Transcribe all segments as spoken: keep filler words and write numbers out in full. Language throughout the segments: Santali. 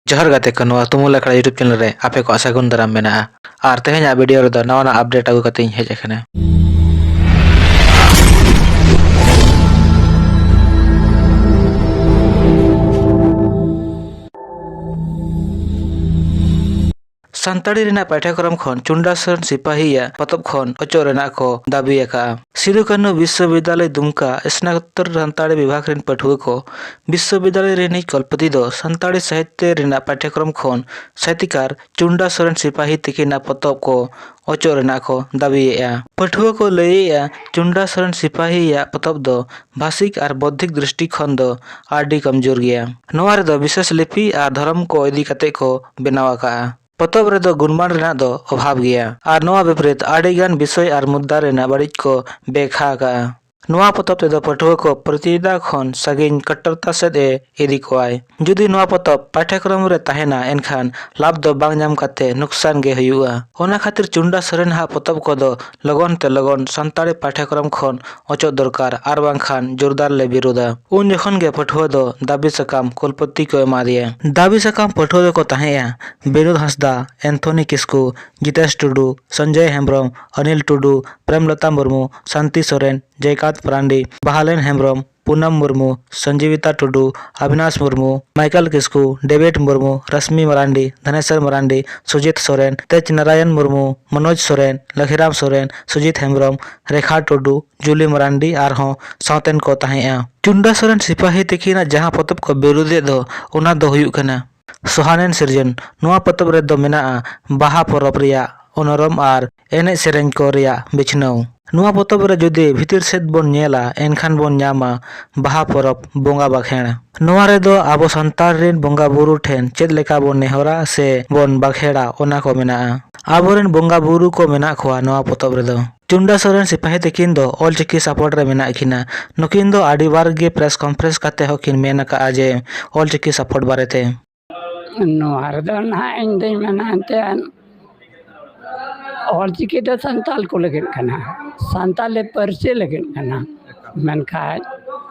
ᱡᱚᱦᱟᱨ ᱜᱟᱛᱮ ᱠᱚ, ᱱᱚᱣᱟ ᱛᱩᱢᱩᱞ ᱟᱠᱷᱲᱟ YouTube channel ᱨᱮ ᱟᱯᱮ ᱠᱚᱣᱟᱜ ᱥᱟᱹᱜᱩᱱ ᱫᱟᱨᱟᱢ ᱢᱮᱱᱟᱜᱼᱟ᱾ ᱟᱨ ᱛᱮᱦᱮᱧᱟᱜ video ᱨᱮᱫᱚ ᱱᱟᱣᱟᱱᱟᱜ update ᱟᱹᱜᱩ ᱠᱟᱛᱮ ᱤᱧ ᱦᱮᱡ ᱟᱠᱟᱱᱟ᱾ ᱥᱟᱱᱛᱟᱲᱤ ᱨᱮᱱᱟᱜ ᱯᱟᱴᱷᱭᱚᱠᱨᱚᱢ ᱠᱷᱚᱱ ᱪᱩᱱᱰᱟ ᱥᱚᱨᱮᱱ ᱥᱤᱯᱟᱦᱤᱭᱟᱜ ᱯᱚᱛᱚᱵ ᱠᱷᱚᱱ ᱚᱪᱚᱜ ᱨᱮᱱᱟᱜ ᱠᱚ ᱫᱟᱹᱵᱤ ᱟᱠᱟᱫᱼᱟ᱾ ᱥᱤᱫᱩ ᱠᱟᱹᱱᱦᱩ ᱵᱤᱥᱥᱚᱵᱤᱫᱽᱫᱟᱞᱚᱭ ᱫᱩᱢᱠᱟ ᱥᱱᱟᱛᱚᱠᱳᱛᱛᱚᱨ ᱥᱟᱱᱛᱟᱲᱤ ᱵᱤᱵᱷᱟᱜᱽ ᱨᱮᱱ ᱯᱟᱹᱴᱷᱩᱣᱟᱹ ᱠᱚ ᱵᱤᱥᱥᱚᱵᱤᱫᱽᱫᱟᱞᱚᱭ ᱨᱤᱱᱤᱡ ᱠᱩᱞᱯᱚᱛᱤ ᱫᱚ ᱥᱟᱱᱛᱟᱲᱤ ᱥᱟᱦᱤᱛᱭᱚ ᱨᱮᱱᱟᱜ ᱯᱟᱴᱷᱭᱚᱠᱨᱚᱢ ᱠᱷᱚᱱ ᱥᱟᱦᱤᱛᱭᱚᱠᱟᱨ ᱪᱩᱱᱰᱟ ᱥᱚᱨᱮᱱ ᱥᱤᱯᱟᱦᱤ ᱛᱤᱠᱤᱱᱟᱜ ᱯᱚᱛᱚᱵ ᱠᱚ ᱚᱪᱚᱜ ᱨᱮᱱᱟᱜ ᱠᱚ ᱫᱟᱹᱵᱤᱭᱮᱫᱼᱟ᱾ ᱯᱟᱹᱴᱷᱩᱣᱟᱹ ᱠᱚ ᱞᱟᱹᱭᱮᱫᱼᱟ, ᱪᱩᱱᱰᱟ ᱥᱚᱨᱮᱱ ᱥᱤᱯᱟᱦᱤᱭᱟᱜ ᱯᱚᱛᱚᱵ ᱫᱚ ᱵᱷᱟᱥᱤᱠ ᱟᱨ ᱵᱚᱫᱽᱫᱷᱤᱠ ᱫᱨᱤᱥᱴᱤ ᱠᱷᱚᱱ ᱫᱚ ᱟᱹᱰᱤ ᱠᱚᱢᱡᱳᱨ ᱜᱮᱭᱟ᱾ ᱱᱚᱣᱟ ᱨᱮᱫᱚ ᱵᱤᱥᱮᱥ ᱞᱤᱯᱤ ᱟᱨ ᱫᱷᱚᱨᱚᱢ ᱠᱚ ᱤᱫᱤ ᱠᱟᱛᱮ ᱠᱚ ᱵᱮᱱᱟᱣ ᱟᱠᱟᱫᱼᱟ᱾ ᱯᱚᱛᱚᱵ ᱨᱮᱫᱚ ᱜᱩᱱᱢᱟᱱ ᱨᱮᱱᱟᱜ ᱫᱚ ᱚᱵᱷᱟᱵᱽ ᱜᱮᱭᱟ ᱟᱨ ᱱᱚᱣᱟ ᱵᱤᱯᱨᱤᱛ ᱟᱹᱰᱤᱜᱟᱱ ᱵᱤᱥᱚᱭ ᱟᱨ ᱢᱩᱫᱽᱫᱟ ᱨᱮᱱᱟᱜ ᱵᱟᱹᱲᱤᱡ ᱠᱚ ᱵᱮᱠᱷᱟ ᱟᱠᱟᱫᱼᱟ᱾ ᱱᱚᱣᱟ ᱯᱚᱛᱚᱵ ᱛᱮᱫᱚ ᱯᱟᱹᱴᱷᱩᱣᱟᱹ ᱠᱚ ᱯᱨᱚᱛᱤᱡᱳᱜᱤᱛᱟ ᱠᱷᱚᱱ ᱥᱟᱺᱜᱤᱧ ᱠᱚᱴᱴᱚᱨᱛᱟ ᱥᱮᱫ ᱮ ᱤᱫᱤ ᱠᱚᱣᱟᱭ᱾ ᱡᱩᱫᱤ ᱱᱚᱣᱟ ᱯᱚᱛᱚᱵ ᱯᱟᱴᱷᱭᱚᱠᱨᱚᱢ ᱨᱮ ᱛᱟᱦᱮᱱᱟ, ᱮᱱᱠᱷᱟᱱ ᱞᱟᱵᱷ ᱫᱚ ᱵᱟᱝ ᱧᱟᱢ ᱠᱟᱛᱮ ᱱᱩᱠᱥᱟᱱ ᱜᱮ ᱦᱩᱭᱩᱜᱼᱟ᱾ ᱚᱱᱟ ᱠᱷᱟᱹᱛᱤᱨ ᱪᱩᱱᱰᱟ ᱥᱚᱨᱮᱱ ᱦᱟᱜ ᱯᱚᱛᱚᱵ ᱠᱚᱫᱚ ᱞᱚᱜᱚᱱ ᱛᱮ ᱞᱚᱜᱚᱱ ᱥᱟᱱᱛᱟᱲᱤ ᱯᱟᱴᱷᱭᱚᱠᱨᱚᱢ ᱠᱷᱚᱱ ᱚᱪᱚᱜ ᱫᱚᱨᱠᱟᱨ ᱟᱨ ᱵᱟᱝᱠᱷᱟᱱ ᱡᱳᱨᱫᱟᱨ ᱞᱮ ᱵᱤᱨᱳᱫᱟ᱾ ᱩᱱ ᱡᱚᱠᱷᱚᱱ ᱜᱮ ᱯᱟᱹᱴᱷᱩᱣᱟᱹ ᱫᱚ ᱫᱟᱹᱵᱤ ᱥᱟᱠᱟᱢ ᱠᱩᱞᱯᱚᱛᱤ ᱠᱚ ᱮᱢᱟ ᱫᱮᱭᱟ᱾ ᱫᱟᱹᱵᱤ ᱥᱟᱠᱟᱢ ᱯᱟᱹᱴᱷᱩᱣᱟᱹ ᱫᱚᱠᱚ ᱛᱟᱦᱮᱸᱜᱼᱟ ᱵᱤᱱᱳᱫ ᱦᱟᱸᱥᱫᱟ, ᱮᱱᱛᱷᱚᱱᱤ ᱠᱤᱥᱠᱩ, ᱡᱤᱛᱮᱥ ᱴᱩᱰᱩ, ᱥᱚᱧᱡᱚᱭ ᱦᱮᱢᱵᱨᱚᱢ, ᱚᱱᱤᱞ ᱴᱩᱰᱩ, ᱯᱨᱮᱢᱞᱚᱛᱟ ᱢᱩᱨᱢᱩ, ᱥᱟᱱᱛᱤ ᱥᱚᱨᱮᱱ, ᱡᱚᱭᱠᱟᱸᱛ ᱢᱟᱨᱟᱱᱰᱤ, ᱵᱟᱦᱟᱞᱮᱱ ᱦᱮᱢᱵᱨᱚᱢ, ᱯᱩᱱᱟᱢ ᱢᱩᱨᱢᱩ, ᱥᱚᱧᱡᱤᱵᱤᱛᱟ ᱴᱩᱰᱩ, ᱟᱵᱤᱱᱟᱥ ᱢᱩᱨᱢᱩ, ᱢᱟᱭᱠᱮᱞ ᱠᱤᱥᱠᱩ, ᱰᱮᱵᱷᱤᱰ ᱢᱩᱨᱢᱩ, ᱨᱟᱥᱢᱤ ᱢᱟᱨᱟᱱᱰᱤ, ᱫᱷᱟᱱᱮᱥᱚᱨ ᱢᱟᱨᱟᱱᱰᱤ, ᱥᱩᱡᱤᱛ ᱥᱚᱨᱮᱱ, ᱛᱮᱡᱽ ᱱᱟᱨᱟᱭᱚᱱ ᱢᱩᱨᱢᱩ, ᱢᱚᱱᱳᱡᱽ ᱥᱚᱨᱮᱱ, ᱞᱚᱠᱷᱤᱨᱟᱢ ᱥᱚᱨᱮᱱ, ᱥᱩᱡᱤᱛ ᱦᱮᱢᱵᱨᱚᱢ, ᱨᱮᱠᱷᱟ ᱴᱩᱰᱩ, ᱡᱩᱞᱤ ᱢᱟᱨᱟᱱᱰᱤ ᱟᱨᱦᱚᱸ ᱥᱟᱶᱛᱮᱱ ᱠᱚ ᱛᱟᱦᱮᱸᱜᱼᱟ᱾ ᱪᱩᱱᱰᱟ ᱥᱚᱨᱮᱱ ᱥᱤᱯᱟᱹᱦᱤ ᱛᱤᱠᱤᱱᱟᱜ ᱡᱟᱦᱟᱸ ᱯᱚᱛᱚᱵ ᱠᱚ ᱵᱤᱨᱩᱫᱷ ᱮᱫ ᱫᱚ, ᱚᱱᱟ ᱫᱚ ᱦᱩᱭᱩᱜ ᱠᱟᱱᱟ ᱥᱚᱦᱟᱱᱮᱱ ᱥᱤᱨᱡᱚᱱ᱾ ᱱᱚᱣᱟ ᱯᱚᱛᱚᱵ ᱨᱮᱫᱚ ᱢᱮᱱᱟᱜᱼᱟ ᱵᱟᱦᱟ ᱯᱚᱨᱚᱵᱽ ᱨᱮᱭᱟᱜ ᱚᱱᱚᱨᱚᱢ ᱟᱨ ᱮᱱᱮᱡ ᱥᱮᱨᱮᱧ ᱠᱚ ᱨᱮᱭᱟᱜ ᱵᱤᱪᱷᱱᱟᱹᱣ᱾ ᱱᱚᱣᱟ ᱯᱚᱛᱚᱵ ᱨᱮ ᱡᱩᱫᱤ ᱵᱷᱤᱛᱤᱨ ᱥᱮᱫ ᱵᱚᱱ ᱧᱮᱞᱟ, ᱮᱱᱠᱷᱟᱱ ᱵᱚᱱ ᱧᱟᱢᱟ ᱵᱟᱦᱟ ᱯᱚᱨᱚᱵᱽ ᱵᱚᱸᱜᱟ ᱵᱟᱠᱷᱮᱲ᱾ ᱱᱚᱣᱟ ᱨᱮᱫᱚ ᱟᱵᱚ ᱥᱟᱱᱛᱟᱲ ᱨᱮᱱ ᱵᱚᱸᱜᱟ ᱵᱩᱨᱩ ᱴᱷᱮᱱ ᱪᱮᱫ ᱞᱮᱠᱟ ᱵᱚᱱ ᱱᱮᱦᱚᱨᱟ ᱥᱮ ᱵᱚᱱ ᱵᱟᱠᱷᱮᱲᱟ, ᱚᱱᱟ ᱠᱚ ᱢᱮᱱᱟᱜᱼᱟ᱾ ᱟᱵᱚᱨᱮᱱ ᱵᱚᱸᱜᱟ ᱵᱩᱨᱩ ᱠᱚ ᱢᱮᱱᱟᱜ ᱠᱚᱣᱟ ᱱᱚᱣᱟ ᱯᱚᱛᱚᱵ ᱨᱮᱫᱚ᱾ ᱪᱩᱱᱰᱟ ᱥᱚᱨᱮᱱ ᱥᱤᱯᱟᱹᱦᱤ ᱛᱤᱠᱤᱱ ᱫᱚ ᱚᱞᱪᱤᱠᱤ support ᱨᱮ ᱢᱮᱱᱟᱜ ᱠᱤᱱᱟ᱾ ᱱᱩᱠᱤᱱ ᱫᱚ ᱟᱹᱰᱤ ᱵᱟᱨ ᱜᱮ press conference ᱠᱟᱛᱮ ᱦᱚᱸᱠᱤᱱ ᱢᱮᱱ ᱟᱠᱟᱫᱼᱟ ᱡᱮ ᱚᱞᱪᱤᱠᱤ support ᱵᱟᱨᱮᱛᱮ᱾ ᱱᱚᱣᱟ ᱨᱮᱫᱚ ᱱᱟᱦᱟᱜ ᱤᱧ ᱫᱩᱧ ᱢᱮᱱᱟ, ᱮᱱᱛᱮᱫ ᱚᱞᱪᱤᱠᱤ ᱫᱚ ᱥᱟᱱᱛᱟᱞ ᱠᱚ ᱞᱟᱹᱜᱤᱫ ᱠᱟᱱᱟ, ᱥᱟᱱᱛᱟᱞᱤ ᱯᱟᱹᱨᱥᱤ ᱞᱟᱹᱜᱤᱫ ᱠᱟᱱᱟ᱾ ᱢᱮᱱᱠᱷᱟᱱ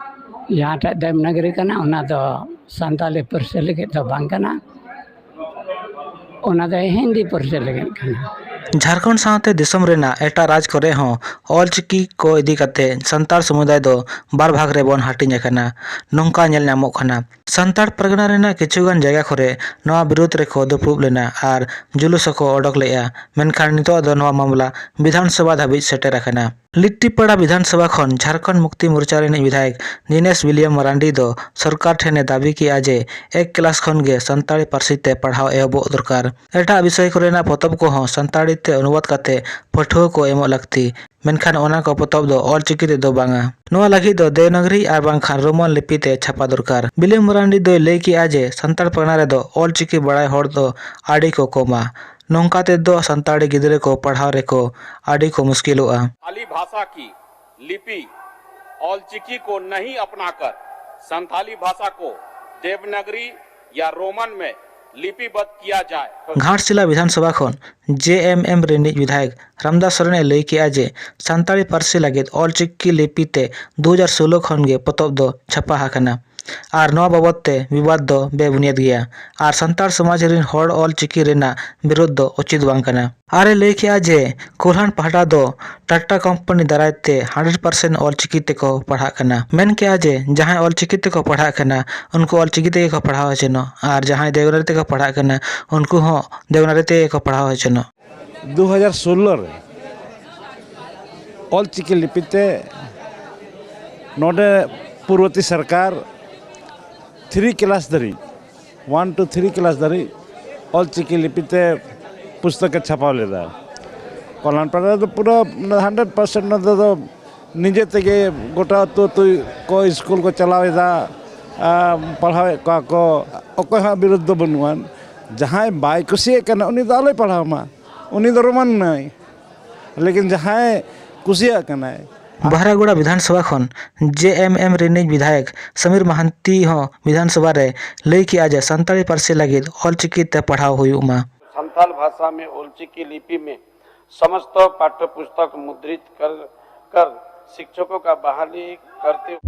ᱡᱟᱦᱟᱸᱴᱟᱜ ᱫᱮᱵᱽᱱᱟᱜᱚᱨᱤ ᱠᱟᱱᱟ, ᱚᱱᱟ ᱫᱚ ᱥᱟᱱᱛᱟᱞᱤ ᱯᱟᱹᱨᱥᱤ ᱞᱟᱹᱜᱤᱫ ᱫᱚ ᱵᱟᱝ ᱠᱟᱱᱟ᱾ ᱚᱱᱟ ᱫᱚ ᱦᱤᱱᱫᱤ ᱯᱟᱹᱨᱥᱤ ᱞᱟᱹᱜᱤᱫ ᱠᱟᱱᱟ᱾ ᱡᱷᱟᱲᱠᱷᱚᱸᱰ ᱥᱟᱶᱛᱮ ᱫᱤᱥᱚᱢ ᱨᱮᱱᱟᱜ ᱮᱴᱟᱜ ᱨᱟᱡᱽ ᱠᱚᱨᱮ ᱦᱚᱸ ᱚᱞᱪᱤᱠᱤ ᱠᱚ ᱤᱫᱤ ᱠᱟᱛᱮ ᱥᱟᱱᱛᱟᱲ ᱥᱚᱢᱩᱫᱟᱭ ᱫᱚ ᱵᱟᱨ ᱵᱷᱟᱜᱽ ᱨᱮᱵᱚᱱ ᱦᱟᱹᱴᱤᱧ ᱟᱠᱟᱱᱟ, ᱱᱚᱝᱠᱟ ᱧᱮᱞ ᱧᱟᱢᱚᱜ ᱠᱟᱱᱟ᱾ ᱥᱟᱱᱛᱟᱲ ᱯᱟᱨᱜᱟᱱᱟ ᱨᱮᱱᱟᱜ ᱠᱤᱪᱷᱩ ᱜᱟᱱ ᱡᱟᱭᱜᱟ ᱠᱚᱨᱮ ᱱᱚᱣᱟ ᱵᱤᱨᱩᱫᱽ ᱨᱮᱠᱚ ᱫᱩᱯᱲᱩᱵ ᱞᱮᱱᱟ ᱟᱨ ᱡᱩᱞᱩᱥ ᱦᱚᱸᱠᱚ ᱚᱰᱚᱠ ᱞᱮᱫᱼᱟ, ᱢᱮᱱᱠᱷᱟᱱ ᱱᱤᱛᱚᱜ ᱫᱚ ᱱᱚᱣᱟ ᱢᱟᱢᱞᱟ ᱵᱤᱫᱷᱟᱱ ᱥᱚᱵᱷᱟ ᱫᱷᱟᱹᱵᱤᱡ ᱥᱮᱴᱮᱨ ᱟᱠᱟᱱᱟ᱾ ᱞᱤᱴᱤᱯᱟᱲᱟ ᱵᱤᱫᱷᱟᱱ ᱥᱚᱵᱷᱟ ᱠᱷᱚᱱ ᱡᱷᱟᱲᱠᱷᱚᱸᱰ ᱢᱩᱠᱛᱤ ᱢᱳᱨᱪᱟ ᱨᱤᱱᱤᱡ ᱵᱤᱫᱷᱟᱭᱚᱠ ᱫᱤᱱᱮᱥ ᱣᱤᱞᱤᱭᱟᱢ ᱢᱟᱨᱟᱱᱰᱤ ᱫᱚ ᱥᱚᱨᱠᱟᱨ ᱴᱷᱮᱱ ᱮ ᱫᱟᱹᱵᱤ ᱠᱮᱫᱼᱟ ᱡᱮ ᱮᱠ ᱠᱞᱟᱥ ᱠᱷᱚᱱ ᱜᱮ ᱥᱟᱱᱛᱟᱲᱤ ᱯᱟᱹᱨᱥᱤ ᱛᱮ ᱯᱟᱲᱦᱟᱣ ᱮᱦᱚᱵᱚᱜ ᱫᱚᱨᱠᱟᱨ᱾ ᱮᱴᱟᱜ ᱵᱤᱥᱚᱭ ᱠᱚᱨᱮᱱᱟᱜ ᱯᱚᱛᱚᱵ ᱠᱚᱦᱚᱸ ᱥᱟᱱᱛᱟᱲᱤ ᱛᱮ ᱚᱱᱩᱵᱟᱫ ᱠᱟᱛᱮ ᱯᱟᱹᱴᱷᱩᱣᱟᱹ ᱠᱚ ᱮᱢᱚᱜ ᱞᱟᱹᱠᱛᱤ, ᱢᱮᱱᱠᱷᱟᱱ ᱚᱱᱟ ᱠᱚ ᱯᱚᱛᱚᱵ ᱫᱚ ᱚᱞ ᱪᱤᱠᱤ ᱛᱮᱫᱚ ᱵᱟᱝᱟ᱾ ᱱᱚᱣᱟ ᱞᱟᱹᱜᱤᱫ ᱫᱚ ᱫᱮᱵᱽᱱᱟᱜᱽᱨᱤ ᱟᱨ ᱵᱟᱝᱠᱷᱟᱱ ᱨᱳᱢᱟᱱ ᱞᱤᱯᱤ ᱛᱮ ᱪᱷᱟᱯᱟ ᱫᱚᱨᱠᱟᱨ᱾ ᱵᱤᱞᱤᱭᱟᱢ ᱢᱟᱨᱟᱱᱰᱤ ᱫᱚᱭ ᱞᱟᱹᱭ ᱠᱮᱫᱼᱟ ᱡᱮ ᱥᱟᱱᱛᱟᱲ ᱯᱟᱨᱜᱟᱱᱟ ᱨᱮᱫᱚ ᱚᱞ ᱪᱤᱠᱤ ᱵᱟᱲᱟᱭ ᱦᱚᱲ ᱫᱚ ᱟᱹᱰᱤ ᱠᱚ ᱠᱚᱢᱟ᱾ ᱱᱚᱝᱠᱟ ᱛᱮᱫᱚ ᱥᱟᱱᱛᱟᱲᱤ ᱜᱤᱫᱽᱨᱟᱹ ᱠᱚ ᱯᱟᱲᱦᱟᱣ ᱨᱮᱠᱚ ᱟᱹᱰᱤ ᱠᱚ ᱢᱩᱥᱠᱤᱞᱚᱜᱼᱟ᱾ संथाली भाषा की लिपि ऑलचिकी को नहीं अपनाकर संथाली भाषा को देवनागरी या रोमन में लिपिबद्ध किया जाए। ᱜᱷᱟᱴᱥᱤᱞᱟ ᱵᱤᱫᱷᱟᱱ ᱥᱚᱵᱷᱟ ᱠᱷᱚᱱ ᱡᱮ ᱮᱢ ᱮᱢ ᱨᱤᱱᱤᱡ ᱵᱤᱫᱷᱟᱭᱚᱠ ᱨᱟᱢᱫᱟᱥ ᱥᱚᱨᱮᱱ ᱮ ᱞᱟᱹᱭ ᱠᱮᱫᱼᱟ ᱡᱮ ᱥᱟᱱᱛᱟᱲᱤ ᱯᱟᱹᱨᱥᱤ ᱞᱟᱹᱜᱤᱫ ᱚᱞᱪᱤᱠᱤ ᱞᱤᱯᱤ ᱛᱮ ᱫᱩ ᱦᱟᱡᱟᱨ ᱥᱳᱞᱳ ᱠᱷᱚᱱ ᱜᱮ ᱯᱚᱛᱚᱵ ᱫᱚ ᱪᱷᱟᱯᱟ ᱟᱠᱟᱱᱟ ᱟᱨ ᱱᱚᱣᱟ ᱵᱟᱵᱚᱫ ᱛᱮ ᱵᱤᱵᱟᱫ ᱫᱚ ᱵᱮᱵᱩᱱᱤᱭᱟᱹᱫ ᱜᱮᱭᱟ ᱟᱨ ᱥᱟᱱᱛᱟᱲ ᱥᱚᱢᱟᱡᱽ ᱨᱤᱱ ᱦᱚᱲ ᱚᱞᱪᱤᱠᱤ ᱨᱮᱱᱟᱜ ᱵᱤᱨᱳᱫᱷ ᱫᱚ ᱩᱪᱤᱛ ᱵᱟᱝ ᱠᱟᱱᱟ᱾ ᱟᱨ ᱮ ᱞᱟᱹᱭ ᱠᱮᱫᱼᱟ ᱡᱮ ᱠᱳᱞᱦᱟᱱ ᱯᱟᱦᱴᱟ ᱫᱚ ᱴᱟᱴᱟ ᱠᱳᱢᱯᱟᱱᱤ ᱫᱟᱨᱟᱭ ᱛᱮ ᱦᱟᱱᱰᱨᱮᱰ ᱯᱟᱨᱥᱮᱱᱴ ᱚᱞᱪᱤᱠᱤ ᱛᱮᱠᱚ ᱯᱟᱲᱦᱟᱜ ᱠᱟᱱᱟ᱾ ᱢᱮᱱ ᱠᱮᱫᱼᱟ ᱡᱮ ᱡᱟᱦᱟᱸᱭ ᱚᱞᱪᱤᱠᱤ ᱛᱮᱠᱚ ᱯᱟᱲᱦᱟᱜ ᱠᱟᱱᱟ ᱩᱱᱠᱩ ᱚᱞᱪᱤᱠᱤ ᱛᱮᱜᱮ ᱠᱚ ᱯᱟᱲᱦᱟᱣ ᱦᱚᱪᱚᱱᱚᱜ ᱟᱨ ᱡᱟᱦᱟᱸᱭ ᱫᱮᱵᱽᱱᱟᱜᱽᱨᱤ ᱛᱮᱠᱚ ᱯᱟᱲᱦᱟᱜ ᱠᱟᱱᱟ ᱩᱱᱠᱩ ᱦᱚᱸ ᱫᱮᱵᱽᱱᱟᱜᱽᱨᱤ ᱛᱮᱜᱮ ᱠᱚ ᱯᱟᱲᱦᱟᱣ ᱦᱚᱪᱚᱱᱚᱜ᱾ ᱫᱩ ᱦᱟᱡᱟᱨ ᱥᱳᱞᱞᱳ ᱨᱮ ᱚᱞᱪᱤᱠᱤ ᱞᱤᱯᱤ ᱛᱮ ᱱᱚᱰᱮ ᱯᱩᱨᱵᱚᱛᱤ ᱥᱚᱨᱠᱟᱨ ᱛᱷᱨᱤ ᱠᱞᱟᱥ ᱫᱷᱟᱹᱨᱤᱡ, ᱚᱣᱟᱱ ᱴᱩ ᱛᱷᱨᱤ ᱠᱞᱟᱥ ᱫᱷᱟᱹᱨᱤᱡ ᱚᱞᱪᱤᱠᱤ ᱞᱤᱯᱤ ᱛᱮ ᱯᱩᱥᱛᱚᱠ ᱮ ᱪᱷᱟᱯᱟᱣ ᱞᱮᱫᱟ᱾ ᱠᱚᱞᱟᱱᱯᱟᱲᱟ ᱨᱮᱫᱚ ᱯᱩᱨᱟᱹ ᱦᱟᱱᱰᱨᱮᱰ ᱯᱟᱨᱥᱮᱱᱴ ᱱᱚᱛᱮ ᱫᱚ ᱱᱤᱡᱮ ᱛᱮᱜᱮ ᱜᱚᱴᱟ ᱟᱹᱛᱩ ᱟᱹᱛᱩ ᱠᱚ ᱥᱠᱩᱞ ᱠᱚ ᱪᱟᱞᱟᱣ ᱮᱫᱟ, ᱟᱨ ᱯᱟᱲᱦᱟᱣᱮᱫ ᱠᱚᱣᱟ ᱠᱚ, ᱚᱠᱚᱭ ᱦᱚᱸ ᱵᱤᱨᱳᱫᱷ ᱫᱚ ᱵᱟᱹᱱᱩᱜᱼᱟ᱾ ᱡᱟᱦᱟᱸᱭ ᱵᱟᱭ ᱠᱩᱥᱤᱭᱟᱜ ᱠᱟᱱᱟ ᱩᱱᱤ ᱫᱚ ᱟᱞᱚᱭ ᱯᱟᱲᱦᱟᱣ ᱢᱟ, ᱩᱱᱤ ᱫᱚ ᱨᱳᱢᱟᱱ ᱱᱟᱭ, ᱞᱮᱠᱤᱱ ᱡᱟᱦᱟᱸᱭ ᱠᱩᱥᱤᱭᱟᱜ ᱠᱟᱱᱟᱭ᱾ ᱵᱟᱦᱨᱟᱜᱳᱲᱟ ᱵᱤᱫᱷᱟᱱ ᱥᱚᱵᱷᱟ ᱠᱷᱚᱱ ᱡᱮ ᱮᱢ ᱮᱢ ᱨᱤᱱᱤᱡ ᱵᱤᱫᱷᱟᱭᱚᱠ ᱥᱟᱢᱤᱨ ᱢᱟᱦᱟᱱᱛᱤ ᱦᱚᱸ ᱵᱤᱫᱷᱟᱱ ᱥᱚᱵᱷᱟ ᱨᱮ ᱞᱟᱹᱭ ᱠᱮᱫᱼᱟ ᱡᱮ ᱥᱟᱱᱛᱟᱲᱤ ᱯᱟᱹᱨᱥᱤ ᱞᱟᱹᱜᱤᱫ ᱚᱞᱪᱤᱠᱤ ᱛᱮ ᱯᱟᱲᱦᱟᱣ ᱦᱩᱭᱩᱜ ᱢᱟ᱾ संथाल भाषा में ओलचिकी लिपि में समस्त पाठ्य पुस्तक मुद्रित कर, कर शिक्षकों का बहाली करते